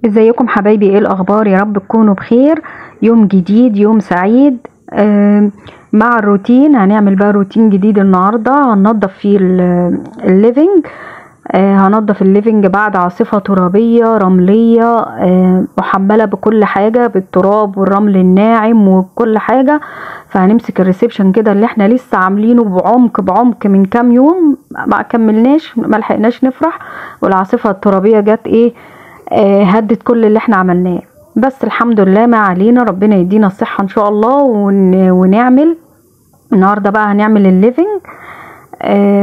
ازيكم حبايبي؟ ايه الاخبار؟ يا رب تكونوا بخير. يوم جديد، يوم سعيد مع الروتين. هنعمل بقى روتين جديد النهارده، هننضف فيه ال living. هنضف ال living بعد عاصفة ترابيه رمليه محمله بكل حاجة، بالتراب والرمل الناعم وكل حاجة. فهنمسك ال reception كده اللي احنا لسه عاملينه بعمق بعمق من كام يوم، ما كملناش، ما لحقناش نفرح، والعاصفه الترابيه جت ايه هدت كل اللي احنا عملناه. بس الحمد لله ما علينا، ربنا يدينا الصحة ان شاء الله ونعمل النهارده بقى. هنعمل ال living.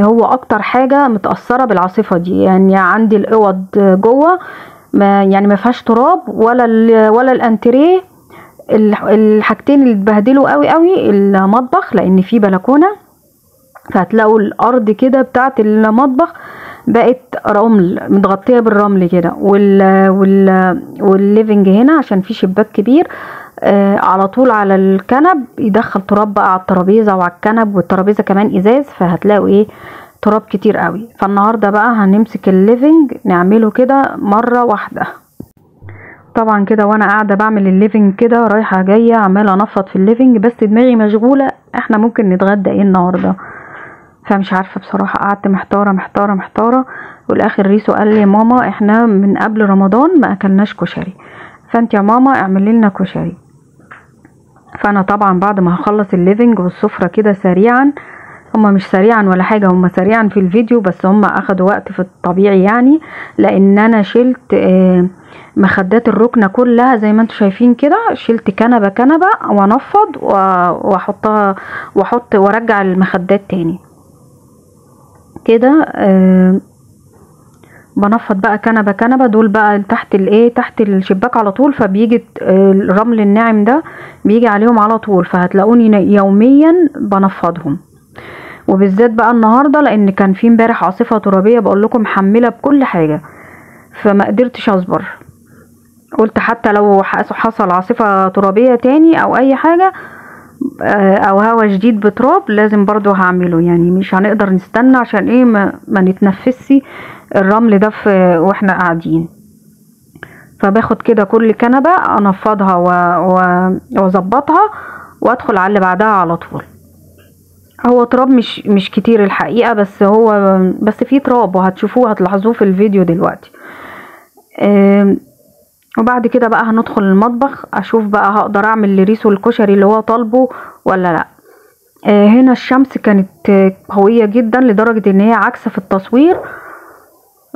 هو اكتر حاجة متاثرة بالعاصفه دي، يعني عندي الاوض جوه ما يعني ما فيهاش تراب ولا الانتريه. الحاجتين اللي اتبهدلوا قوي قوي المطبخ، لان فيه بلكونة، فهتلاقوا الارض كده بتاعه المطبخ بقت رمل، متغطيه بالرمل كده. وال living هنا عشان فيه شباك كبير على طول على الكنب، يدخل تراب بقى على الترابيزة وعلى الكنب، والترابيزه كمان ازاز، فهتلاقوا ايه تراب كتير قوي. فالنهارده بقى هنمسك ال living نعمله كده مرة واحدة. طبعا كده وانا قاعدة بعمل ال living كده رايحة جاية عماله انفض في ال living، بس دماغي مشغولة احنا ممكن نتغدى ايه النهارده، فمش عارفه بصراحة. قعدت محتارة محتارة محتارة، والاخر ريسو قال لي ماما احنا من قبل رمضان ما اكلناش كشري، فانت يا ماما اعملي لنا كشري. فانا طبعا بعد ما هخلص ال living والسفره كده سريعا، هما مش سريعا ولا حاجة، هما سريعا في الفيديو بس هما اخدوا وقت في الطبيعي يعني، لان انا شلت مخدات الركنه كلها زي ما انتم شايفين كده، شلت كنبة كنبة وانفض واحطها واحط وارجع المخدات تاني كده. بنفض بقى كنبة كنبة، دول بقى تحت الايه تحت الشباك على طول، فبيجي الرمل الناعم ده بيجي عليهم على طول، فهتلاقوني يوميا بنفضهم. وبالذات بقى النهارده لان كان في امبارح عاصفة ترابيه بقول لكم محمله بكل حاجة، فما قدرتش اصبر، قلت حتى لو حصل عاصفة ترابيه تاني او اي حاجة او هوا شديد بتراب لازم برضو هعمله، يعني مش هنقدر نستنى عشان ايه ما نتنفسي الرمل ده في واحنا قاعدين. فباخد كده كل كنبة انفضها واظبطها وادخل على اللي بعدها على طول. هو تراب مش كتير الحقيقة، بس هو بس فيه تراب وهتشوفوه هتلاحظوه في الفيديو دلوقتي. وبعد كده بقى هندخل المطبخ اشوف بقى هقدر اعمل لريسو الكشري اللي هو طالبه ولا لا. هنا الشمس كانت قوية جدا لدرجة ان هي عكسة في التصوير،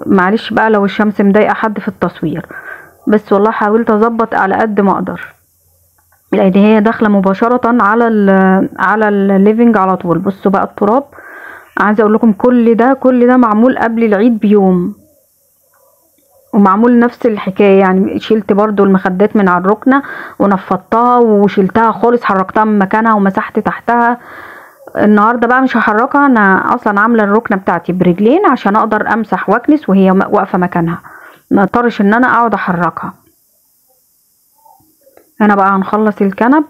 معلش بقى لو الشمس مضايقة حد في التصوير، بس والله حاولت اظبط على قد ما اقدر، لان هي داخلة مباشرة على ال living على طول. بصوا بقى التراب، عايزة اقول لكم كل ده كل ده معمول قبل العيد بيوم، ومعمول نفس الحكاية، يعني شلت برضو المخدات من على الركنه ونفضتها وشلتها خالص، حركتها من مكانها ومسحت تحتها. النهارده بقى مش هحركها، انا اصلا عامله الركنه بتاعتي برجلين عشان اقدر امسح واكنس وهي واقفة مكانها، ما اضطرش ان انا اقعد احركها. انا بقى هنخلص الكنب،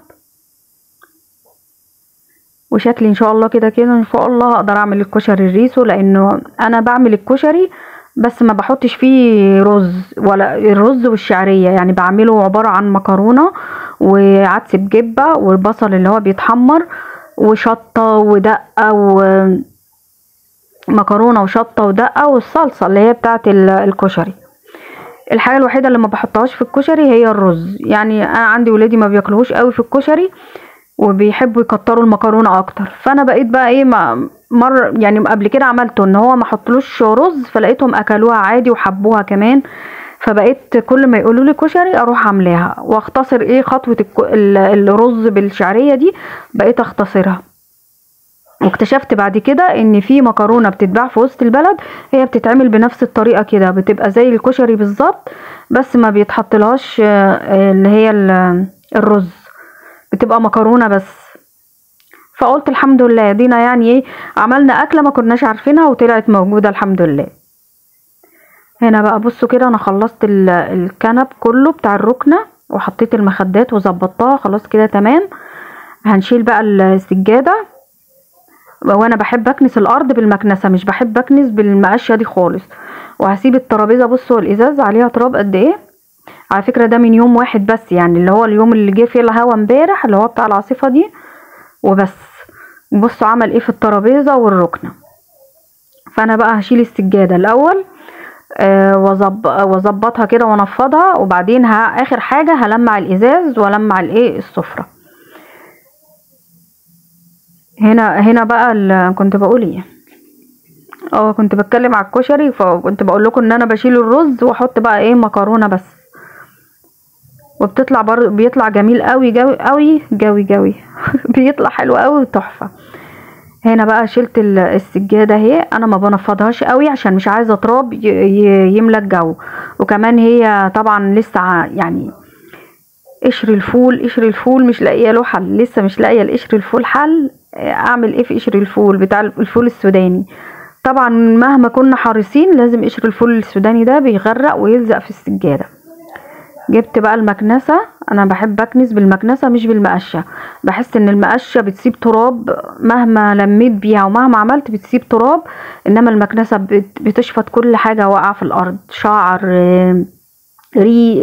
وشكلي ان شاء الله كده كده ان شاء الله هقدر اعمل الكشري الريسو، لانه انا بعمل الكشري بس ما بحطش فيه رز، ولا الرز والشعريه، يعني بعمله عبارة عن مكرونه وعدس بجبه والبصل اللي هو بيتحمر وشطه ودقة ومكرونه وشطه ودقة والصلصه اللي هي بتاعه الكشري. الحاجة الوحيدة اللي ما بحطهاش في الكشري هي الرز، يعني انا عندي ولادي ما بياكلوهوش قوي في الكشري وبيحبوا يكتروا المكرونه اكتر، فانا بقيت بقى ايه مر يعني قبل كده عملته ان هو ما حطلوش رز، فلقيتهم اكلوها عادي وحبوها كمان، فبقيت كل ما يقولوا لي كشري اروح عاملاها واختصر ايه خطوة الرز بالشعريه دي، بقيت اختصرها. واكتشفت بعد كده ان في مكرونه بتتباع في وسط البلد، هي بتتعمل بنفس الطريقة كده، بتبقى زي الكشري بالظبط، بس ما بيتحطلهاش اللي هي الرز، بتبقى مكرونه بس. فقلت الحمد لله دينا يعني ايه عملنا اكله ما كناش عارفينها وطلعت موجودة الحمد لله. هنا بقى بصوا كده انا خلصت الكنب كله بتاع الركنه وحطيت المخدات وظبطتها خلاص كده تمام. هنشيل بقى السجادة، وانا بحب اكنس الارض بالمكنسه، مش بحب اكنس بالمقشه دي خالص. وهسيب الترابيزة، بصوا الازاز عليها تراب قد ايه، على فكرة ده من يوم واحد بس، يعني اللي هو اليوم اللي جه فيه الهوا امبارح اللي هو بتاع العاصفة دي وبس. بصوا عمل ايه في الترابيزة والركنة. فانا بقى هشيل السجادة الاول واظبطها كده وانفضها، وبعدين اخر حاجة هلمع الازاز والمع الايه السفرة. هنا بقى كنت بقول ايه، كنت بتكلم على الكشري، فكنت بقول لكم ان انا بشيل الرز واحط بقى ايه مكرونه بس، وبتطلع بيطلع جميل قوي قوي قوي جوي جوي بيطلع حلو قوي وتحفه. هنا بقى شلت السجادة اهي، انا ما بنفضهاش قوي عشان مش عايزه تراب يملى الجو، وكمان هي طبعا لسه يعني قشر الفول، قشر الفول مش لاقيه له حل، لسه مش لاقيه القشر الفول حل. اعمل ايه في قشر الفول بتاع الفول السوداني؟ طبعا مهما كنا حريصين لازم قشر الفول السوداني ده بيغرق ويلزق في السجادة. جبت بقى المكنسة، انا بحب اكنس بالمكنسه مش بالمقشه، بحس ان المقشه بتسيب تراب مهما لميت بيها ومهما عملت بتسيب تراب، انما المكنسة بتشفط كل حاجة واقعه في الارض، شعر،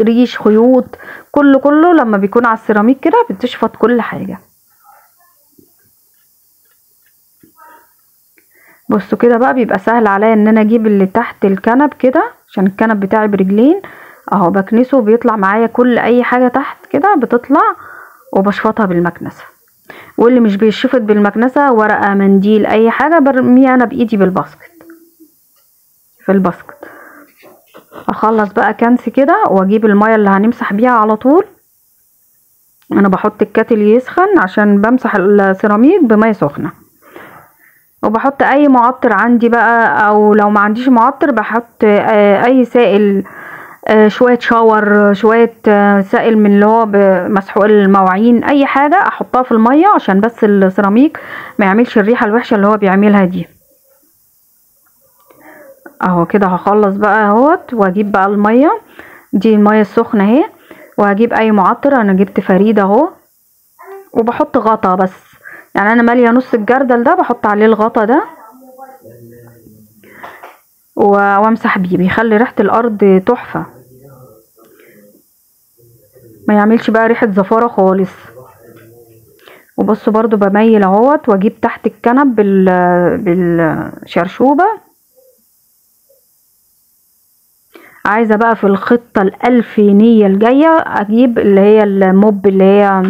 ريش، خيوط، كله لما بيكون على السيراميك كده بتشفط كل حاجة. بصوا كده بقى بيبقى سهل عليا ان انا اجيب اللي تحت الكنب كده، عشان الكنب بتاعي برجلين اهو، بكنسه بيطلع معايا كل اي حاجة تحت كده بتطلع، وبشفطها بالمكنسه. واللي مش بيشفط بالمكنسه ورقة، منديل، اي حاجة برميها انا بايدي بال basket، في ال basket. اخلص بقى كنس كده واجيب المية اللي هنمسح بيها على طول. انا بحط ال kettle يسخن عشان بمسح السيراميك بميه سخنة، وبحط اي معطر عندي بقى، او لو ما عنديش معطر بحط اي سائل، شوية shower، شوية سائل من اللي هو مسحوق المواعين، اي حاجة احطها في المية عشان بس السيراميك ما يعملش الريحة الوحشة اللي هو بيعملها دي. اهو كده هخلص بقى اهوت، واجيب بقى المية دي، المية السخنة اهي، وهجيب اي معطر. انا جبت فريد اهو، وبحط غطا بس، يعني انا ماليه نص الجردل ده بحط عليه الغطا ده وامسح بيه، بيخلي ريحه الارض تحفة، ما يعملش بقى ريحه زفاره خالص. وبصوا برضو بميل اهوت، واجيب تحت الكنب بالشرشوبه. عايزه بقى في الخطة الالفينيه الجاية اجيب اللي هي الموب اللي هي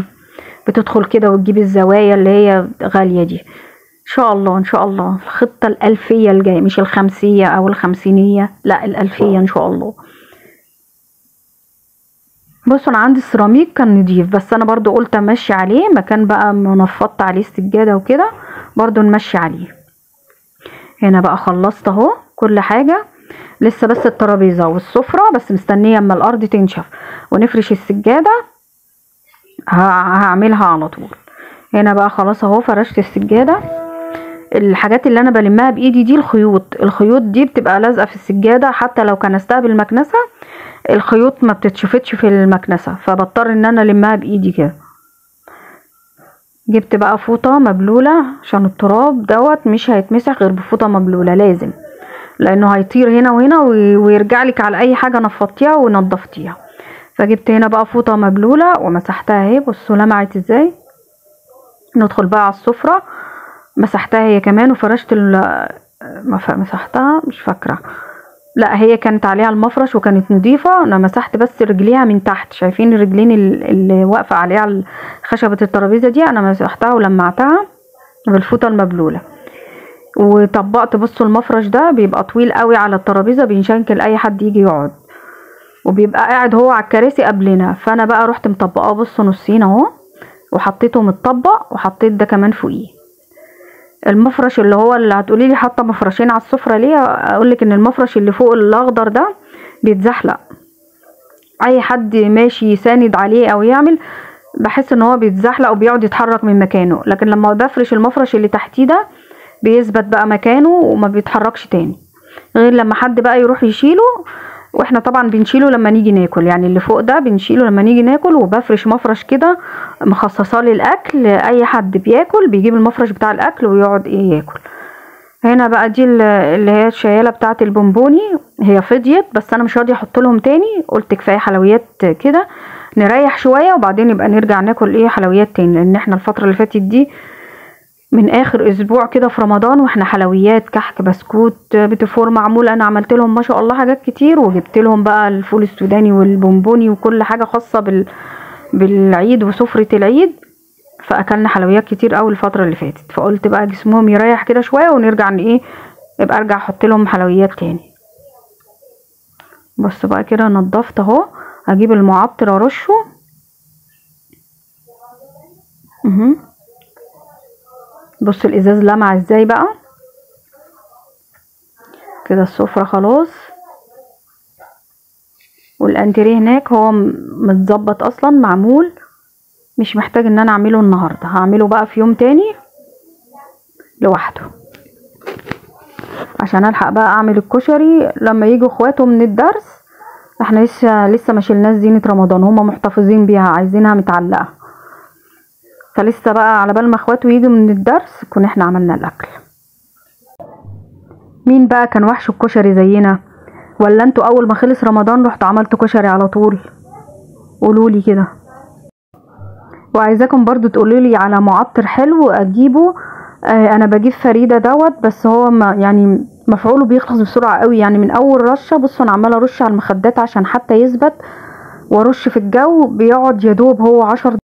بتدخل كده وتجيب الزوايا اللي هي غالية دي، ان شاء الله ان شاء الله الخطة الالفية الجاية، مش الخمسيه او الخمسينيه، لا الالفية ان شاء الله. بصوا انا عندي السيراميك كان نضيف، بس انا برضو قلت امشي عليه مكان بقى ما نفضت عليه السجادة وكده، برضو نمشي عليه. هنا بقى خلصت اهو كل حاجة، لسه بس الترابيزة والسفره بس، مستنيه اما الارض تنشف ونفرش السجادة هعملها على طول. هنا بقى خلاص اهو فرشت السجادة. الحاجات اللي انا بلمها بايدي دي الخيوط، الخيوط دي بتبقى لازقه في السجادة، حتى لو كنستها بالمكنسه الخيوط ما بتتشفتش في المكنسة، فبضطر ان انا المها بايدي كده. جبت بقى فوطه مبلوله عشان التراب دوت مش هيتمسح غير بفوطه مبلوله لازم، لانه هيطير هنا وهنا ويرجع لك على اي حاجة نفضتيها ونضفتيها. فجبت هنا بقى فوطه مبلوله ومسحتها اهي، بصوا لمعت ازاي. ندخل بقى على السفرة، مسحتها هي كمان وفرشت مسحتها مش فاكره، لا هي كانت عليها المفرش وكانت نظيفة، انا مسحت بس رجليها من تحت، شايفين الرجلين اللي واقفة عليها خشبه الترابيزة دي، انا مسحتها ولمعتها بالفوطه المبلوله وطبقت. بصوا المفرش ده بيبقى طويل قوي على الترابيزة، بينشنكل اي حد يجي يقعد، وبيبقى قاعد هو على الكراسي قبلنا، فانا بقى رحت مطبقاه بصوا نصين اهو، وحطيته متطبق، وحطيت ده كمان فوقيه. المفرش اللي هو اللي هتقولي لي حاطه مفرشين على السفرة ليه، اقولك ان المفرش اللي فوق الاخضر ده بيتزحلق، اي حد ماشي يساند عليه او يعمل بحس ان هو بيتزحلق وبيقعد يتحرك من مكانه، لكن لما بفرش المفرش اللي تحتيه ده بيثبت بقى مكانه وما بيتحركش تاني، غير لما حد بقى يروح يشيله، واحنا طبعا بنشيله لما نيجي ناكل، يعني اللي فوق ده بنشيله لما نيجي ناكل. وبفرش مفرش كده مخصصاه للاكل، اي حد بياكل بيجيب المفرش بتاع الاكل ويقعد ايه ياكل. هنا بقى دي اللي هي الشياله بتاعه البونبوني، هي فضيت بس انا مش راضية احط لهم تاني، قلت كفاية حلويات كده، نريح شوية وبعدين يبقى نرجع ناكل ايه حلويات تاني، لان احنا الفترة اللي فاتت دي من اخر اسبوع كده في رمضان واحنا حلويات، كحك، بسكوت، بتفور معمول. انا عملت لهم ما شاء الله حاجات كتير، وجبت لهم بقى الفول السوداني والبونبوني وكل حاجة خاصة بالعيد وسفره العيد، فاكلنا حلويات كتير قوي الفترة اللي فاتت. فقلت بقى جسمهم يريح كده شوية ونرجع ايه، يبقى ارجع احط لهم حلويات تاني. بصوا بقى كده نضفت اهو، اجيب المعطر ارشه. بصوا الازاز لمع ازاي بقى كده. السفرة خلاص، والانتريه هناك هو متظبط اصلا، معمول، مش محتاج ان انا اعمله النهارده، هعمله بقى في يوم تاني لوحده عشان الحق بقى اعمل الكشري لما يجوا اخواته من الدرس. احنا لسه ما شلناش زينة رمضان، هما محتفظين بيها عايزينها متعلقة، فلسه بقى على بال ما اخواته يجوا من الدرس كنا احنا عملنا الاكل. مين بقى كان وحش الكشري زينا؟ ولا انتوا اول ما خلص رمضان رحتوا عملتوا كشري على طول؟ قولولي كده. وعايزاكم برضو تقولولي على معطر حلو اجيبه. انا بجيب فريدة دوت، بس هو ما يعني مفعوله بيخلص بسرعة قوي، يعني من اول رشة. بصوا انا عمالة ارش على المخدات عشان حتى يثبت، وارش في الجو بيقعد يدوب هو 10